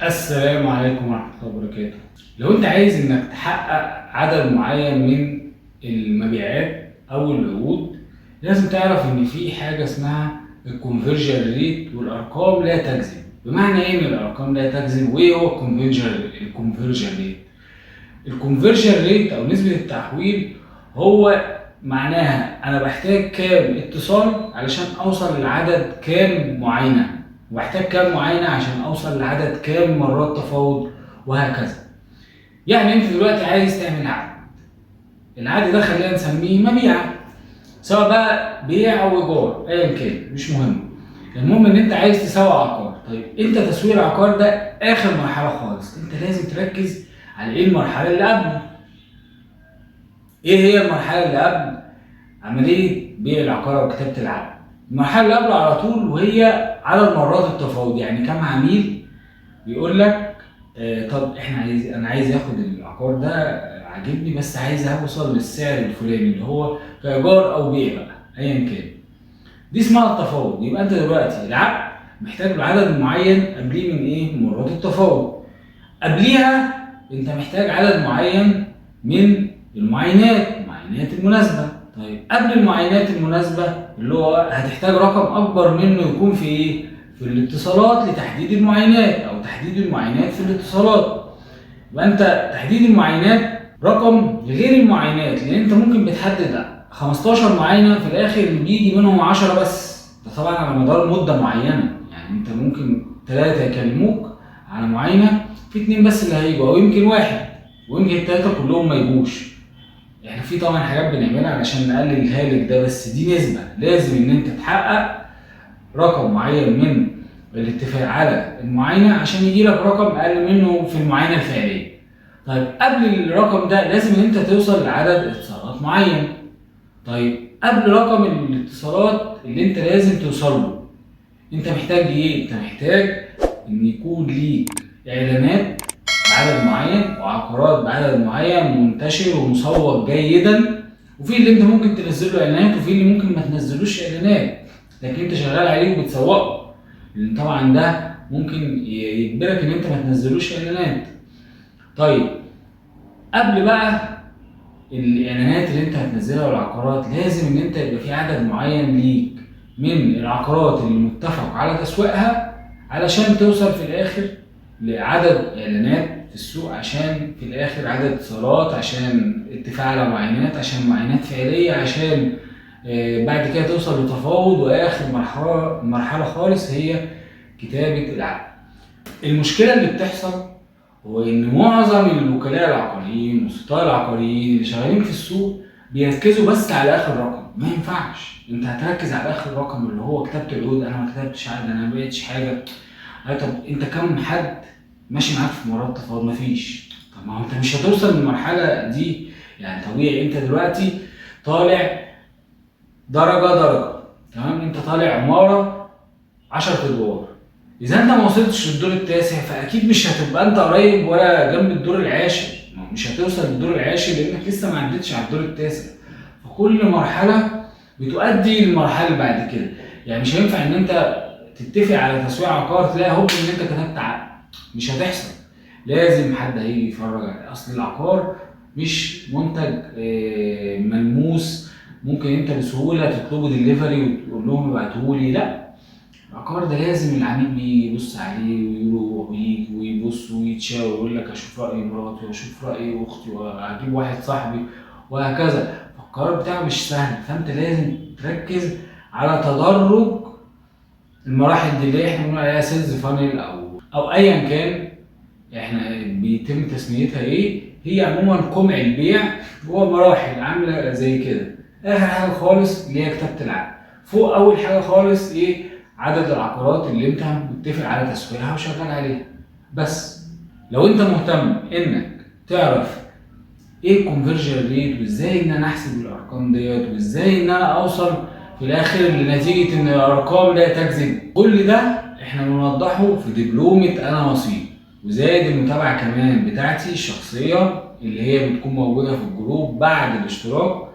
السلام عليكم ورحمة الله وبركاته. لو انت عايز انك تحقق عدد معين من المبيعات او العقود، لازم تعرف ان في حاجة اسمها ال conversion rate، والارقام لا تكذب. بمعنى ايه ان الارقام لا تكذب؟ وايه هو ال conversion rate؟ ال conversion rate او نسبة التحويل هو معناها انا بحتاج كام اتصال علشان اوصل لعدد كام معاينة، وبحتاج كام معاينة عشان اوصل لعدد كام مرات تفاوض، وهكذا. يعني انت دلوقتي عايز تعمل عقد، العقد ده خلينا نسميه مبيعة، سواء بقى بيع او ايجار ايا كان مش مهم، المهم ان انت عايز تسوق عقار. طيب انت تسويق العقار ده اخر مرحلة خالص، انت لازم تركز على ايه المرحلة اللي قبله. ايه هي المرحلة اللي قبل عملية بيع العقار او كتابة العقد؟ المرحلة اللي قبله على طول وهي عدد مرات التفاوض، يعني كم عميل بيقول لك طب انا عايز اخد العقار ده، عاجبني بس عايز اوصل للسعر الفلاني اللي هو كايجار او بيع بقى ايا كان. دي اسمها التفاوض. يبقى انت دلوقتي العقد محتاج له عدد معين قبليه من ايه؟ من مرات التفاوض. قبليها انت محتاج عدد معين من المعاينات، المعاينات المناسبة. طيب قبل المعاينات المناسبة اللي هو هتحتاج رقم اكبر منه يكون في ايه؟ في الاتصالات لتحديد المعاينات، او تحديد المعاينات في الاتصالات. يبقى انت تحديد المعاينات رقم غير المعاينات، لان انت ممكن بتحدد 15 معاينة في الاخر اللي بيجي منهم 10 بس، ده طبعا على مدار مده معينة. يعني انت ممكن 3 يكلموك على معاينة، في 2 بس اللي هيجوا، او يمكن 1، ويمكن 3 كلهم ما يجوش. احنا في طبعا حاجات بنعملها علشان نقلل الهالك ده، بس دي نسبه لازم ان انت تحقق رقم معين من الاتفاق على المعاينة عشان يجي لك رقم اقل منه في المعاينة الفعلية. طيب قبل الرقم ده لازم ان انت توصل لعدد اتصالات معين. طيب قبل رقم الاتصالات اللي انت لازم توصل له، انت محتاج ايه؟ انت محتاج ان يكون ليك اعلانات بعدد معين وعقارات بعدد معين منتشر ومسوق جيدا، وفي اللي انت ممكن تنزله اعلانات وفي اللي ممكن ما تنزلوش اعلانات، لكن انت شغال عليه وبتسوقه، لان طبعا ده ممكن يجبرك ان انت ما تنزلوش اعلانات. طيب قبل بقى الاعلانات اللي انت هتنزلها والعقارات، لازم ان انت يبقى في عدد معين ليك من العقارات اللي متفق على تسويقها علشان توصل في الاخر لعدد اعلانات في السوق، عشان في الاخر عدد اتصالات، عشان اتفاق على معاينات، عشان معاينات فعليه، عشان بعد كده توصل لتفاوض، واخر مرحلة خالص هي كتابه العقد. المشكلة اللي بتحصل هو ان معظم الوكلاء العقاريين والوسطاء العقاريين اللي شغالين في السوق بيركزوا بس على اخر رقم. ما ينفعش انت هتركز على اخر رقم اللي هو كتابه العقود، انا ما كتبتش عقد، انا ما بقتش حاجة. طب انت كم حد ماشي معاك في مرات تفاوض؟ مفيش. طب ما هو انت مش هتوصل للمرحلة دي. يعني طبيعي انت دلوقتي طالع درجه درجه، تمام؟ انت طالع عمارة 10 ادوار، اذا انت ما وصلتش للدور التاسع فاكيد مش هتبقى انت قريب ولا جنب الدور العاشر، مش هتوصل للدور العاشر لانك لسه ما عدتش على الدور التاسع. فكل مرحلة بتؤدي للمرحلة اللي بعد كده. يعني مش هينفع ان انت تتفق على تسويق عقار تلاقي هوب ان انت كتبت عقد، مش هتحصل. لازم حد هيجي يتفرج عليه. اصل العقار مش منتج ملموس ممكن انت بسهولة تطلبه ديليفري وتقول لهم ابعتهولي، لا، العقار ده لازم العميل بيبص عليه ويروح ويجي ويبص ويتشاور ويقول لك اشوف راي مراتي واشوف راي اختي وهجيب واحد صاحبي وهكذا. فالقرار بتاعه مش سهل، فانت لازم تركز على تدرج المراحل دي اللي احنا بنقول عليها sales funnel او ايا كان احنا بيتم تسميتها ايه. هي عموما قمع البيع هو مراحل عامله زي كده. اخر حاجة خالص اللي هي كتابه العقد، فوق اول حاجة خالص ايه؟ عدد العقارات اللي انت متفق على تسويقها وشغال عليها. بس لو انت مهتم انك تعرف ايه ال conversion rate وازاي ان انا احسب الارقام ديت وازاي ان انا اوصل في الاخر لنتيجة ان الارقام لا تكذب، كل ده احنا بنوضحه في دبلومه انا وسيط، وزائد المتابعة كمان بتاعتي الشخصية اللي هي بتكون موجودة في الجروب بعد الاشتراك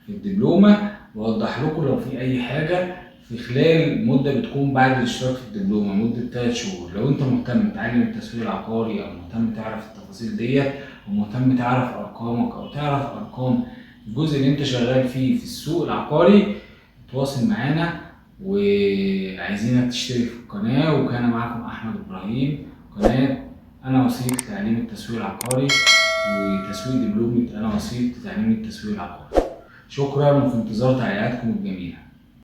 في الدبلومه. بوضح لكم لو في اي حاجة في خلال مدة بتكون بعد الاشتراك في الدبلومة، مدة 3 شهور. لو انت مهتم تتعلم التسويق العقاري، او مهتم تعرف التفاصيل ديت، او مهتم تعرف ارقامك، او تعرف ارقام الجزء اللي انت شغال فيه في السوق العقاري، تواصل معانا، وعايزينك تشترك في القناة. وكان معكم احمد ابراهيم، قناة انا وسيط لتعليم التسويق العقاري وتسويق دبلومة انا وسيط لتعليم التسويق العقاري. شكرا، وفي انتظار تعليقاتكم الجميلة.